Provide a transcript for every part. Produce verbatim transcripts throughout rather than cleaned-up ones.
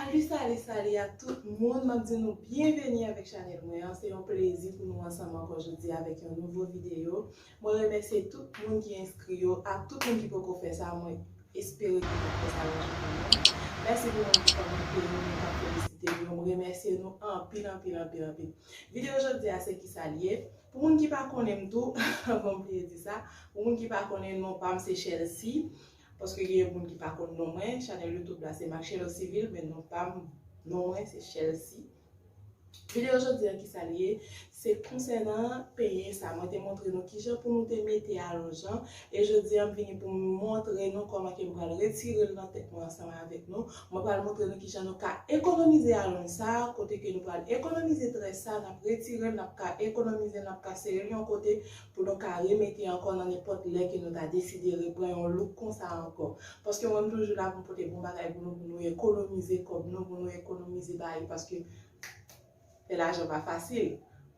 Salut, salut, salut à tout moun. Mwen di nou byenveni avèk chanèl mwen an. Se yon plezi pou nou ansanm ankò jodi avèk yon nouvo videyo. Mwen remèsye tout moun ki enskri yo, ak tout moun ki poko fè sa, mwen espere ke w ap fè sa yon jou kanmenm. Mèsi pou moun ki kòmante yo, moun k ap felisite yo. Mwen remèsye nou anpil, anpil, anpil, anpil. Videyo jodi a se ki sa l ye. Pou moun ki pa konnen m tou, anvan m bliye di sa, pou moun ki pa konnen non pa m se Chelsea, paske gen moun ki pa konn non mwen, chanèl YouTube la se Machelo Civil, men non pa m, non mwen se Chelsea. Videyo jodi a ki sa l ye, se konsènan penyen sa. Mwen te montre nou kijan pou nou te mete alonj lan, e jodi a m vini pou m montre nou kòman ke m pral retire l nan tèt mwen ansanm avèk nou. Mwen pral montre nou kijan nou ka ekonomize alonj sa, kote ke nou pral ekonomize très sa, n ap retire l, n ap ka ekonomize l, n ap ka sere l yon kote pou nou ka remete ankò nan nenpòt lè ke nou ta deside repran yon look konsa ankò. Paske mwen m toujou la pou m pote bon bagay pou nou, pou nou ekonomize kòb nou, pou nou ekonomize bagay, paske fè lajan pa fasil.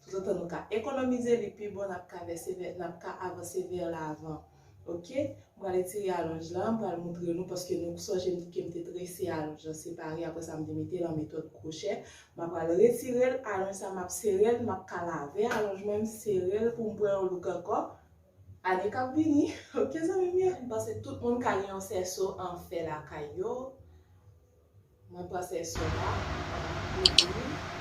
Toutotan nou ka ekonomize, li pi bon, n ap ka vèse vè, n ap ka avanse vè lavan. Oke? M pral retire alonj lan, m pral montre nou, paske nou sonje m di ke m te trese alonj lan separe, apre sa m te mete l an metòd kwochè. M ap pral retire l, alonj sa m ap sere l, m ap ka lave alonj mwen, m sere l pou m pran yon look ankò. Ane k ap vini, oke zanmi m yo? M panse tout moun ka gen yon sèso an fè lakay yo. Mwen pran sèso la, m ap kouvri.